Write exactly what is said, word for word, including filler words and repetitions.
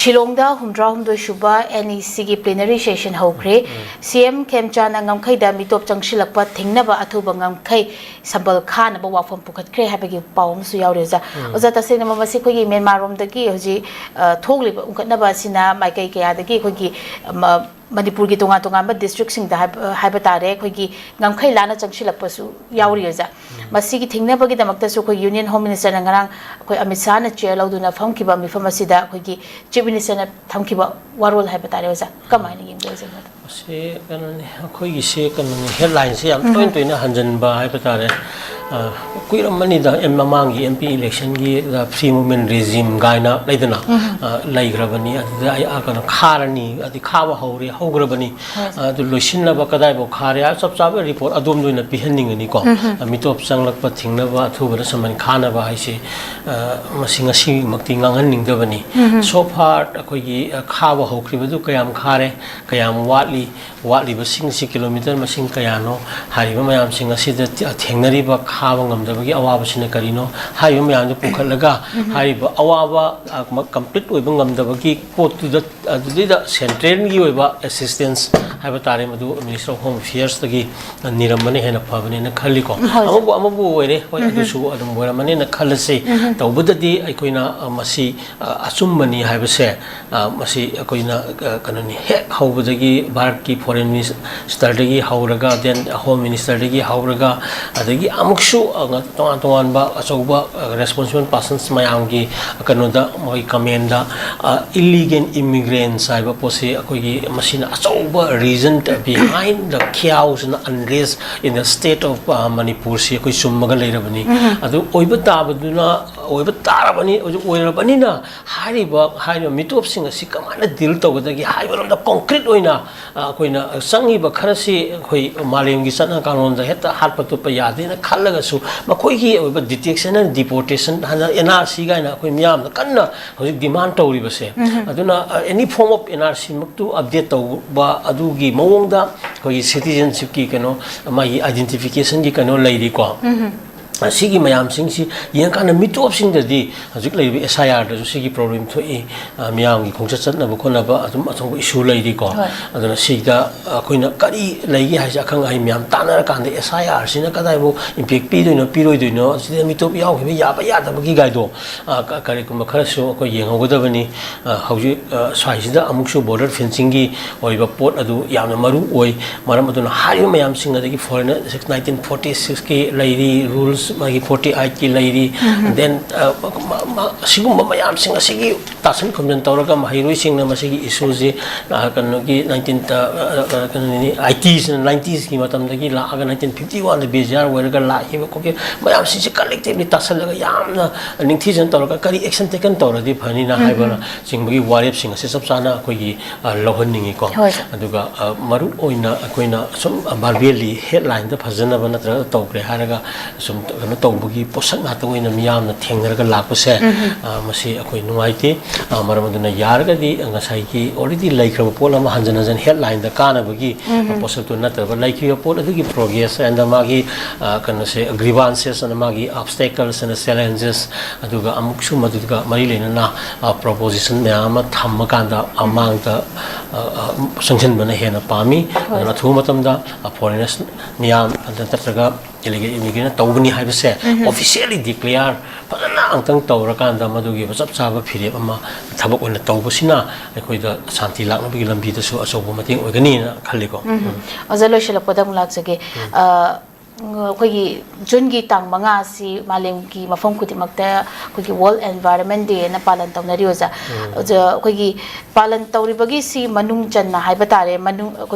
ꯁꯤꯂꯣꯡꯗ ꯍꯨꯝꯗ꯭ꯔꯥ ꯍꯨꯝꯗꯣꯏ ꯁꯨꯕ NECꯒꯤ plenary session ꯍꯧꯈ꯭ꯔꯦ꯫ CM ꯈꯦꯝꯆꯥꯟꯅ ꯉꯝꯈꯩꯗ ꯃꯤꯇꯣꯞ ꯆꯪꯁꯤꯜꯂꯛꯄ ꯊꯤꯡꯅꯕ ꯑꯊꯨꯕ ꯉꯝꯈꯩ ꯁꯝꯕꯜ ꯈꯥꯅꯕ ꯋꯥꯐꯝ ꯄꯨꯈꯠꯈ꯭ꯔꯦ ꯍꯥꯏꯕꯒꯤ ꯄꯥꯎ ꯑꯃꯁꯨ ꯌꯥꯎꯔꯤ ꯑꯣꯖꯥ꯫ ꯑꯣꯖꯥ, ꯇꯁꯦꯡꯅꯃꯛ ꯃꯁꯤ ꯑꯩꯈꯣꯏꯒꯤ ꯃ꯭ꯌꯥꯟꯃꯥꯔ ꯔꯣꯝꯗꯒꯤ ꯍꯧꯖꯤꯛ, ꯑ, ꯊꯣꯛꯂꯤꯕ ꯎꯪꯈꯠꯅꯕ ꯑꯁꯤꯅ ꯃꯥꯏꯀꯩ ꯀꯌꯥꯗꯒꯤ ꯑꯩꯈꯣꯏꯒꯤ, ꯑ, ꯃ-, ꯃꯅꯤꯄꯨꯔꯒꯤ ꯇꯣꯉꯥꯟ ꯇꯣꯉꯥꯟꯕ districtꯁꯤꯡꯗ ꯍꯥꯏꯕ, ꯍꯥꯏꯕ ꯇꯥꯔꯦ, ꯑꯩꯈꯣꯏꯒꯤ ꯉꯝꯈꯩ ꯂꯥꯟꯅ ꯆꯪꯁꯤꯜꯂꯛꯄꯁꯨ ꯌꯥꯎꯔꯤ ꯑꯣꯖꯥ꯫ ꯃꯁꯤꯒꯤ ꯊꯤꯡꯅꯕꯒꯤꯗꯃꯛꯇꯁꯨ ꯑꯩꯈꯣꯏ Union Home Ministerꯅ ꯉꯔꯥꯡ ꯑꯩꯈꯣꯏ ꯑꯃꯤꯠ ꯁꯥꯍꯅ chair ꯂꯧꯗꯨꯅ ꯐꯝꯈꯤꯕ ꯃꯤꯐꯝ ꯑꯁꯤꯗ ꯑꯩꯈꯣꯏꯒꯤ Chief Ministerꯅ ꯊꯝꯈꯤꯕ ꯋꯥꯔꯣꯜ ꯍꯥꯏꯕ ꯇꯥꯔꯦ ꯑꯣꯖꯥ, ꯀꯃꯥꯏꯅ ꯌꯦꯡꯕꯤꯔꯤ ꯑꯣꯖꯥ? ꯃꯁꯤ ꯀꯩꯅꯣꯅꯤ, ꯑꯩꯈꯣꯏꯒꯤꯁꯦ ꯀꯩꯅꯣꯅꯤ, headlineꯁꯦ ꯌꯥꯝ ꯇꯣꯏ ꯇꯣꯏꯅ ꯍꯟꯖꯤꯟꯕ ꯍꯥꯏꯕ ꯇꯥꯔꯦ꯫ ꯑ, ꯀꯨꯏꯔꯝꯃꯅꯤꯗ, ꯑꯦꯝ-, ꯃꯃꯥꯡꯒꯤ MP electionꯒꯤ, ꯑ, free movement regime ꯀꯥꯏꯅ ꯂꯩꯗꯅ, ꯑ, ꯂꯩꯈ꯭ꯔꯕꯅꯤ꯫ ꯑꯗꯨꯗ ꯑꯩ, ꯑ, ꯀꯩꯅꯣ, ꯈꯥꯔꯅꯤ, ꯑꯗꯩ ꯈꯥꯕ ꯍꯧꯔꯦ, ꯍꯧꯈ꯭ꯔꯕꯅꯤ꯫ ꯑꯗꯨ ꯂꯣꯏꯁꯤꯟꯅꯕ ꯀꯗꯥꯏꯐꯥꯎ ꯈꯥꯔꯦ ꯍꯥꯏꯕ ꯆꯞ ꯆꯥꯕ report ꯑꯗꯣꯝꯗ ꯑꯣꯏꯅ ꯄꯤꯍꯟꯅꯤꯡꯒꯅꯤꯀꯣ꯫ ꯑ, ꯃꯤꯇꯣꯞ ꯆꯪꯂꯛꯄ ꯊꯤꯡꯅꯕ ꯑꯊꯨꯕꯗ ꯁꯝꯕꯜ ꯈꯥꯅꯕ ꯍꯥꯏꯁꯤ, ꯑ, ꯃꯁꯤ ꯉꯁꯤꯃꯛꯇꯤ ꯉꯥꯡꯍꯟꯅꯤꯡꯗꯕꯅꯤ꯫ So far ꯑꯩꯈꯣꯏꯒꯤ, ꯑ, ꯈꯥꯕ ꯍꯧꯈ꯭ꯔꯤꯕꯗꯨ ꯀꯌꯥꯝ ꯈꯥꯔꯦ, ꯀꯌꯥꯝ ꯋꯥꯠꯂꯤ, ꯋꯥꯠꯂꯤꯕꯁꯤꯡꯁꯤ kilometre ꯃꯁꯤꯡ ꯀꯌꯥꯅꯣ, ꯍꯥꯏꯔꯤꯕ ꯃꯌꯥꯝꯁꯤꯡ ꯑꯁꯤꯗ ꯊꯦꯡꯅꯔꯤꯕ ꯈꯥꯕ ꯉꯝꯗꯕꯒꯤ ꯑꯋꯥꯕꯁꯤꯅ ꯀꯔꯤꯅꯣ, ꯍꯥꯏꯔꯤꯕ ꯃꯌꯥꯝꯗꯨ ꯄꯨꯈꯠꯂꯒ ꯍꯥꯏꯔꯤꯕ ꯑꯋꯥꯕ, ꯑ, complete ꯑꯣꯏꯕ ꯉꯝꯗꯕꯒꯤ ꯄꯣꯠꯇꯨꯗ, ꯑꯗꯨꯗꯩꯗ centralꯒꯤ ꯑꯣꯏꯕ assistance ꯍꯥꯏꯕ ꯇꯥꯔꯦ, ꯃꯗꯨ Minister of Home Affairsꯇꯒꯤ ꯅꯤꯔꯝꯕꯅ ꯍꯦꯟꯅ ꯐꯕꯅꯦꯅ ꯈꯜꯂꯤꯀꯣ꯫ ꯎꯝ, ꯍꯣꯏ, ꯁꯥꯔ꯫ ꯑꯃꯕꯨ, ꯑꯃꯕꯨ ꯑꯣꯏꯔꯦ, ꯍꯣꯏ, ꯎꯝ, ꯎꯝ꯫ ꯑꯗꯨꯁꯨ ꯑꯗꯨꯝ ꯑꯣꯏꯔꯝꯃꯅꯦꯅ ꯈꯜꯂꯁꯤ꯫ ꯎꯝ, ꯎꯝ꯫ ꯇꯧꯕꯗꯗꯤ ꯑꯩꯈꯣꯏꯅ, ꯑ, ꯃꯁꯤ, ꯑ, ꯑꯆꯨꯝꯕꯅꯤ ꯍꯥꯏꯕꯁꯦ, ꯑ, ꯃꯁꯤ ꯑꯩꯈꯣꯏꯅ, ꯑ, ꯀꯩꯅꯣꯅꯤ, ꯍꯦꯛ ꯍꯧꯕꯗꯒꯤ ꯚꯥꯔꯠꯀꯤ Foreign Ministerꯗꯒꯤ ꯍꯧꯔꯒ, then Home Ministerꯗꯒꯤ ꯍꯧꯔꯒ, ꯑꯗꯒꯤ ꯑꯃꯨꯛꯁꯨ, ꯑ, ꯇꯣꯉꯥꯟ ꯇꯣꯉꯥꯟꯕ ꯑꯆꯧꯕ, ꯑ, responsible persons ꯃꯌꯥꯝꯒꯤ ꯀꯩꯅꯣꯗ, ꯃꯣꯏ commentꯗ, ꯑ, illegal immigrants ꯍꯥꯏꯕ ꯄꯣꯠꯁꯤ ꯑꯩꯈꯣꯏꯒꯤ ꯃꯁꯤꯅ ꯑꯆꯧꯕ reason behind the chaos and unrest in the state of, ꯑ, ꯃꯅꯤꯄꯨꯔꯁꯤ ꯑꯩꯈꯣꯏ ꯆꯨꯝꯃꯒ ꯂꯩꯔꯕꯅꯤ꯫ ꯎꯝ꯫ ꯑꯗꯨ ꯑꯣꯏꯕ ꯇꯥꯕꯗꯨꯅ, ꯑꯣꯏꯕ ꯇꯥꯔꯕꯅꯤ, ꯍꯧꯖꯤꯛ ꯑꯣꯏꯔꯕꯅꯤꯅ ꯍꯥꯏꯔꯤꯕ, ꯍꯥꯏꯔꯤꯕ ꯃꯤꯇꯣꯞꯁꯤꯡ ꯑꯁꯤ ꯀꯃꯥꯏꯅ deal ꯇꯧꯒꯗꯒꯦ ꯍꯥꯏꯕꯔꯣꯝꯗ concrete ꯑꯣꯏꯅ, ꯑ, ꯑꯩꯈꯣꯏꯅ ꯆꯪꯉꯤꯕ ꯈꯔꯁꯤ ꯑꯩꯈꯣꯏ ꯃꯥꯂꯦꯝꯒꯤ ꯆꯠꯅ ꯀꯥꯡꯂꯣꯟꯗ ꯍꯦꯛꯇ ꯍꯥꯠꯄ ꯇꯨꯞꯄ ꯌꯥꯗꯦꯅ ꯈꯜꯂꯒꯁꯨ, ꯃꯈꯣꯏꯒꯤ ꯑꯣꯏꯕ detection and deportation ꯍꯥꯏꯅ NRC ꯀꯥꯏꯅ ꯑꯩꯈꯣꯏ ꯃꯤꯌꯥꯝꯅ ꯀꯟꯅ ꯍꯧꯖꯤꯛ demand ꯇꯧꯔꯤꯕꯁꯦ, ꯎꯝ꯫ ꯑꯗꯨꯅ, ꯑ, any form of NRCꯃꯛꯇꯨ update ꯇꯧꯕ ꯑꯗꯨꯒꯤ ꯃꯑꯣꯡꯗ ꯑꯩꯈꯣꯏꯒꯤ citizenshipꯀꯤ ꯀꯩꯅꯣ, ꯃꯥꯒꯤ identificationꯒꯤ ꯀꯩꯅꯣ ꯂꯩꯔꯤꯀꯣ꯫ ꯎꯝ꯫ ꯁꯤꯒꯤ ꯃꯌꯥꯝꯁꯤꯡꯁꯤ ꯌꯦꯡꯉꯀꯥꯟꯗ ꯃꯤꯇꯣꯞꯁꯤꯡꯗꯗꯤ ꯍꯧꯖꯤꯛ ꯂꯩꯔꯤꯕ S I R ꯗꯁꯨ ꯁꯤꯒꯤ problem ꯊꯣꯛꯏ, ꯑ, ꯃꯤꯌꯥꯝꯒꯤ ꯈꯣꯡꯆꯠ ꯆꯠꯅꯕ ꯈꯣꯠꯅꯕ ꯑꯗꯨꯝ ꯑꯆꯧꯕ issue ꯂꯩꯔꯤꯀꯣ꯫ ꯍꯣꯏ꯫ ꯑꯗꯨꯅ ꯁꯤꯗ ꯑꯩꯈꯣꯏꯅ ꯀꯔꯤ ꯂꯩꯒꯦ ꯍꯥꯏꯁꯦ ꯑꯈꯪ ꯑꯍꯩ ꯃꯌꯥꯝ ꯇꯥꯟꯅꯔꯀꯥꯟꯗ S I R ꯁꯤꯅ ꯀꯗꯥꯏꯐꯥꯎ impact ꯄꯤꯗꯣꯏꯅꯣ, ꯄꯤꯔꯣꯏꯗꯣꯏꯅꯣ, ꯁꯤꯗ ꯃꯤꯇꯣꯞ ꯌꯥꯎꯈꯤꯕ ꯌꯥꯕ ꯌꯥꯗꯕꯒꯤ ꯒꯥꯏꯗꯣ, ꯑ, ꯀ-, ꯀꯔꯤꯒꯨꯝꯕ ꯈꯔꯁꯨ ꯑꯩꯈꯣꯏ ꯌꯦꯡꯍꯧꯒꯗꯕꯅꯤ꯫ ꯑ, ꯍꯧꯖꯤꯛ, ꯑ, ꯁ꯭ꯋꯥꯏꯁꯤꯗ ꯑꯃꯨꯛꯁꯨ border fencingꯒꯤ ꯑꯣꯏꯕ ꯄꯣꯠ ꯑꯗꯨ ꯌꯥꯝꯅ ꯃꯔꯨ ꯑꯣꯏ꯫ ꯃꯔꯝ ꯑꯗꯨꯅ ꯍꯥꯏꯔꯤꯕ ꯃꯌꯥꯝꯁꯤꯡ ꯑꯗꯒꯤ foreign nineteen forty sixꯀꯤ ꯂꯩꯔꯤ, rules ꯃꯥꯒꯤ forty eightꯀꯤ ꯂꯩꯔꯤ, then, ꯑ, ꯃ-, ꯃ-, ꯑꯁꯤꯒꯨꯝꯕ ꯃꯌꯥꯝꯁꯤꯡ ꯑꯁꯤꯒꯤ ꯇꯥꯁꯟ ꯈꯣꯝꯖꯤꯟ ꯇꯧꯔꯒ ꯃꯍꯩꯔꯣꯏꯁꯤꯡꯅ ꯃꯁꯤꯒꯤ issueꯁꯤ, ꯑ, ꯀꯩꯅꯣꯒꯤ nineteen, ꯑ, ꯑ, ꯀꯩꯅꯣꯅꯤ, eightiesꯅ, ninetiesꯀꯤ ꯃꯇꯝꯗꯒꯤ ꯂꯥꯛꯑꯒ nineteen fifty oneꯗ ꯕꯦꯖꯥꯔ ꯑꯣꯏꯔꯒ ꯂꯥꯛꯈꯤꯕ ꯈꯣꯠꯈꯤꯕ ꯃꯌꯥꯝꯁꯤꯡꯁꯤ collectively ꯇꯥꯁꯜꯂꯒ ꯌꯥꯝꯅ ꯅꯤꯡꯊꯤꯖꯅ ꯇꯧꯔꯒ ꯀꯔꯤ action taken ꯇꯧꯔꯗꯤ ꯐꯅꯤꯅ ꯍꯥꯏꯕꯅ ꯆꯤꯡꯕꯒꯤ ꯋꯥꯔꯦꯞꯁꯤꯡ ꯑꯁꯤ ꯆꯞ ꯆꯥꯅ ꯑꯩꯈꯣꯏꯒꯤ, ꯑ, ꯂꯧꯍꯟꯅꯤꯡꯉꯤꯀꯣ꯫ ꯍꯣꯏ, ꯁꯥꯔ꯫ ꯑꯗꯨꯒ, ꯑ, ꯃꯔꯨ ꯑꯣꯏꯅ ꯑꯩꯈꯣꯏꯅ ꯁꯨꯝ, ꯑ, verbally headlineꯗ ꯐꯖꯅꯕ ꯅꯠꯇ꯭ꯔꯒ ꯇꯧꯈ꯭ꯔꯦ ꯍꯥꯏꯔꯒ ꯁꯨꯝ ꯀꯩꯅꯣ ꯇꯧꯕꯒꯤ ꯄꯣꯠꯁꯛ ꯉꯥꯛꯇ ꯑꯣꯏꯅ ꯃꯤꯌꯥꯝꯅ ꯊꯦꯡꯅꯔꯒ ꯂꯥꯛꯄꯁꯦ, ꯑ, ꯃꯁꯤ ꯑꯩꯈꯣꯏ ꯅꯨꯡꯉꯥꯏꯇꯦ꯫ ꯑ, ꯃꯔꯝ ꯑꯗꯨꯅ ꯌꯥꯔꯒꯗꯤ ꯉꯁꯥꯏꯒꯤ already ꯂꯩꯈ꯭ꯔꯕ ꯄꯣꯠ ꯑꯃ ꯍꯟꯖꯟ ꯍꯟꯖꯟ headlineꯗ ꯀꯥꯅꯕꯒꯤ, ꯑ, ꯄꯣꯠꯁꯛꯇꯨ ꯅꯠꯇ꯭ꯔꯕ ꯂꯩꯈ꯭ꯔꯤꯕ ꯄꯣꯠ ꯑꯗꯨꯒꯤ progress and ꯃꯥꯒꯤ, ꯑ, ꯀꯩꯅꯣꯁꯦ, grievances and ꯃꯥꯒꯤ obstacles and challenges, ꯑꯗꯨꯒ ꯑꯃꯨꯛꯁꯨ ꯃꯗꯨꯒ ꯃꯔꯤ ꯂꯩꯅꯅ, ꯑ, proposition ꯃꯌꯥꯝ ꯑꯃ ꯊꯝꯃꯀꯥꯟꯗ, ꯑ, ꯃꯥꯡꯗ, ꯑ, ꯑ, ꯆꯪꯁꯤꯟꯕꯅ ꯍꯦꯟꯅ ꯄꯥꯝꯃꯤ꯫ ꯑꯗꯨꯅ ꯑꯊꯨꯕ ꯃꯇꯝꯗ, ꯑ, foreigners ꯃꯤꯌꯥꯝ ꯑꯗ ꯅꯠꯇ꯭ꯔꯒ illegal immigrant ꯇꯧꯕꯅꯤ ꯍꯥꯏꯕꯁꯦ officially declare ꯐꯖꯅ ꯑꯃꯨꯛꯇꯪ ꯇꯧꯔꯀꯥꯟꯗ ꯃꯗꯨꯒꯤ ꯆꯞ ꯆꯥꯕ ꯐꯤꯔꯦꯞ ꯑꯃ ꯊꯕꯛ ꯑꯣꯏꯅ ꯇꯧꯕꯁꯤꯅ ꯑꯩꯈꯣꯏꯗ ꯁꯥꯟꯇꯤ ꯂꯥꯛꯅꯕꯒꯤ ꯂꯝꯕꯤꯗꯁꯨ ꯑꯆꯧꯕ ꯃꯇꯦꯡ ꯑꯣꯏꯒꯅꯤꯅ ꯈꯜꯂꯤꯀꯣ꯫ ꯎꯝ꯫ ꯑꯣꯖꯥ, ꯂꯣꯏꯁꯤꯜꯂꯛꯄꯗ ꯑꯃꯨꯛ ꯂꯥꯛꯆꯒꯦ꯫ ꯑ, ꯑꯩꯈꯣꯏꯒꯤ ꯖꯨꯟꯒꯤ ꯇꯥꯡ ꯃꯉꯥ ꯑꯁꯤ ꯃꯥꯂꯦꯝꯒꯤ ꯃꯐꯝ ꯈꯨꯗꯤꯡꯃꯛꯇ ꯑꯩꯈꯣꯏꯒꯤ World Environment Day ꯍꯥꯏꯅ ꯄꯥꯂꯟ ꯇꯧꯅꯔꯤ, ꯑꯣꯖꯥ꯫ ꯑꯣꯖꯥ, ꯑꯩꯈꯣꯏꯒꯤ ꯄꯥꯂꯟ ꯇꯧꯔꯤꯕꯒꯤ ꯁꯤ ꯃꯅꯨꯡ ꯆꯟꯅ ꯍꯥꯏꯕ ꯇꯥꯔꯦ, ꯃꯅꯨꯡ, ꯑꯩꯈꯣꯏ